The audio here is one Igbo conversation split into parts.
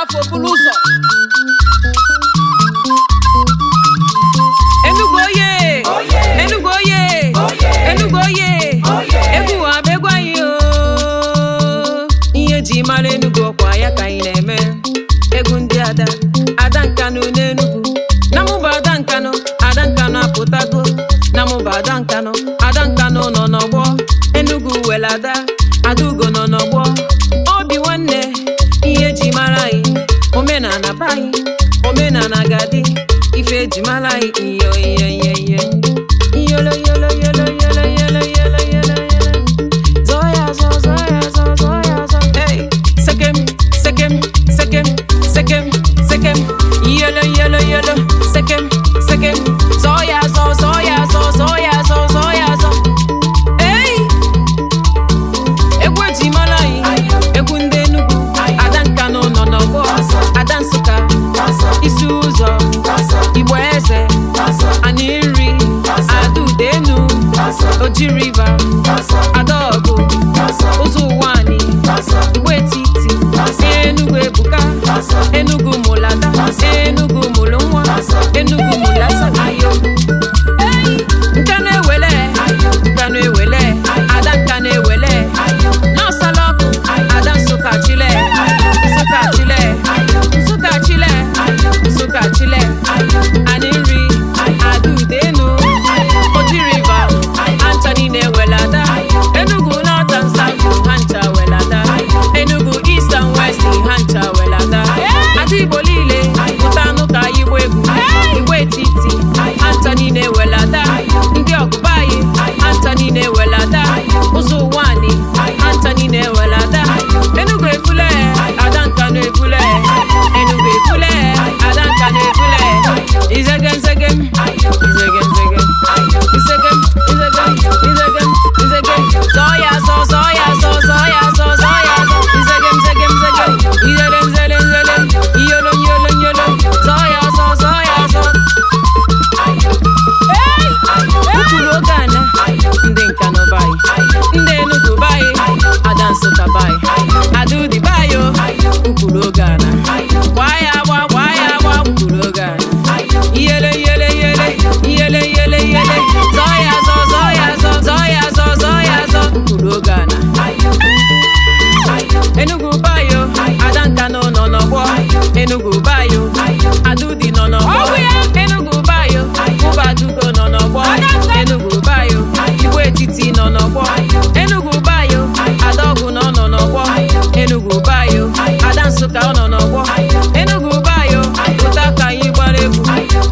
Afọ buru ụzọ. Enugu oye! Enugu oye! Enugu oye! Egwu a bụ egwu anyị o. Ihe eji mara Enugu, ọkwa ya ka anyị na-eme. Egwu ndị ada, ada Nkanụ n'Enugu. Na mụ bụ ada Nkanụ, ada Nkanụ apụtago. Na mụ bụ ada Nkanụ, ada Nkanụ nọ n'ọgbọ. Enugu were ada, Adaugo nọ n'ọgbọ. Obi nwanne, ihe eji mara anyị, omenala be anyị, omenala ga-adị. Ife eji mara anyị, iyo iyo iyo iyo. Iyolo yolo yolo yolo yolo yolo yolo yolo. Zọ ya zọ, zọ ya zọ, zọ ya zọ. Hey, sekem sekem sekem sekem sekem. Yolo yolo yolo sekem sekem. Zọ ya zọ, zọ ya zọ, zọ ya zọ, zọ ya zọ. Hey! Egwu eji mara anyị, egwu ndị Enugu, ada Nkanụ nọ n'ọgbọ, ada Nsụka, isi ụzọ, Igbo eze, anyị nri, ada Udenu, Oji River, Adaọgụ, ụzọ ụwa anyị, Igbo etiti, Enugu ebuka, Enugu mụlada, Enugu mụlụ nwa, Enugu mụlasa ayo. Nkanụ ewele, Nkanụ ewele, ada Nkanụ ewele, n'ọsala ọkụ, ada Nsụka chile, Nsụka chile, Nsụka chile, Nsụka chile, anyị nri, ada Udenu, Oji River, Anthony na-ewele ada, Enugu North and South, ha ncha wele ada, Enugu East and West, ha ncha wele ada, ada Igbo niile, pụta anụ ka anyị gba egwu, Igbo etiti, Anthony na-ewele ada, ndị ọgụba anyị, Anthony na-ewele ada, ụzọ ụwa anyị, Anthony na-ewele ada, Enugu efule, ada Nkanụ efule, Enugu efule, ada Nkanụ efule, izege nzege, izege nzege, izege izege izege izege, zọ ya zọ, zọ ya zọ, zọ ya zọ, zọ ya zọ, izege nzege nzege, izere nzere nzere, iyolo iyolo iyolo, zọ ya zọ, zọ ya zọ. Ukwuru oge ana, ndị Nkanụ bayi, ndị Enugu bayi, ada Nsụka bayi, ada Udi bayi o, ukwuru oge ana, gbaa ya agba, gbaa ya agba, ukwuru oge ana. Iyele iyele iyele, iyele iyele iyele, zọ ya zọ, zọ ya zọ, zọ ya zọ, zọ ya zọ, ukwuru oge ana. Enugu bayo, ada Nkanụ nọ n'ọgbọ. Enugu bayo, Adudi nọ n'ọgbọ. Enugu bayo, Ụbadugo nọ n'ọgbọ. Enugu bayo, Igbo etiti nọ n'ọgbọ. Enugu bayo, Adaọgụ nọ nọ n'ọgbọ. Enugu bayo, ada Nsụka ọ nọ n'ọgbọ. Enugu bayo, pụta ka anyị gbara egwu.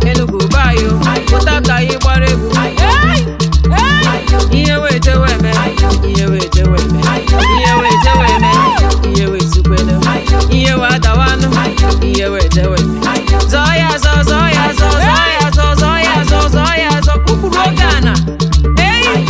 Enugu bayo, pụta ka anyị gbara egwu. Ihe wee jewe eme, ihe wee jewe eme, ihe wee jewe eme, ihe wee tukwelu, ihe wee adawanụ, ihe wee jewe eme. Zọ ya zọ, zọ ya zọ, zọ ya zọ, zọ ya zọ, zọ ya zọ, kwukwuru oge ana. Ei!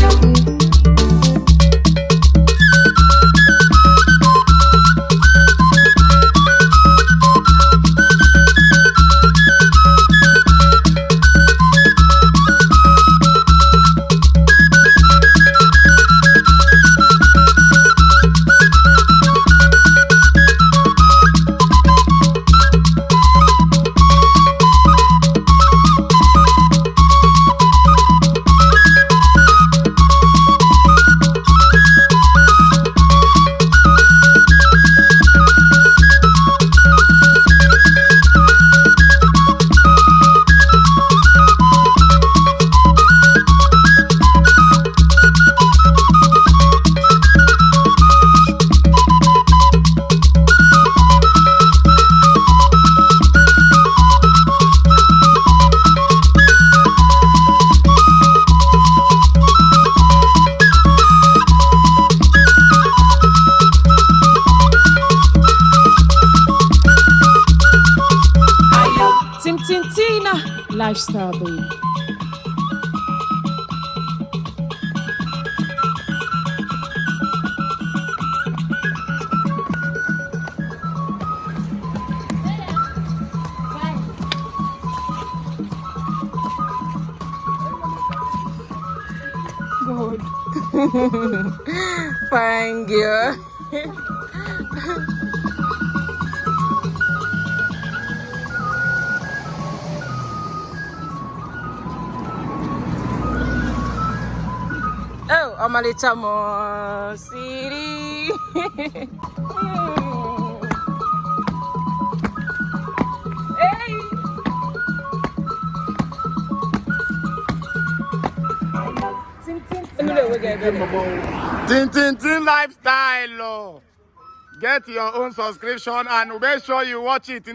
Tim Tim Tina. Lifestyle, baby. Good. Fine girl. Ọmalịcha m siri. Hey! Emere onwe gị ebere. Tin Tin Tin lifestyle. Oh. Get your own subscription and make sure you watch it.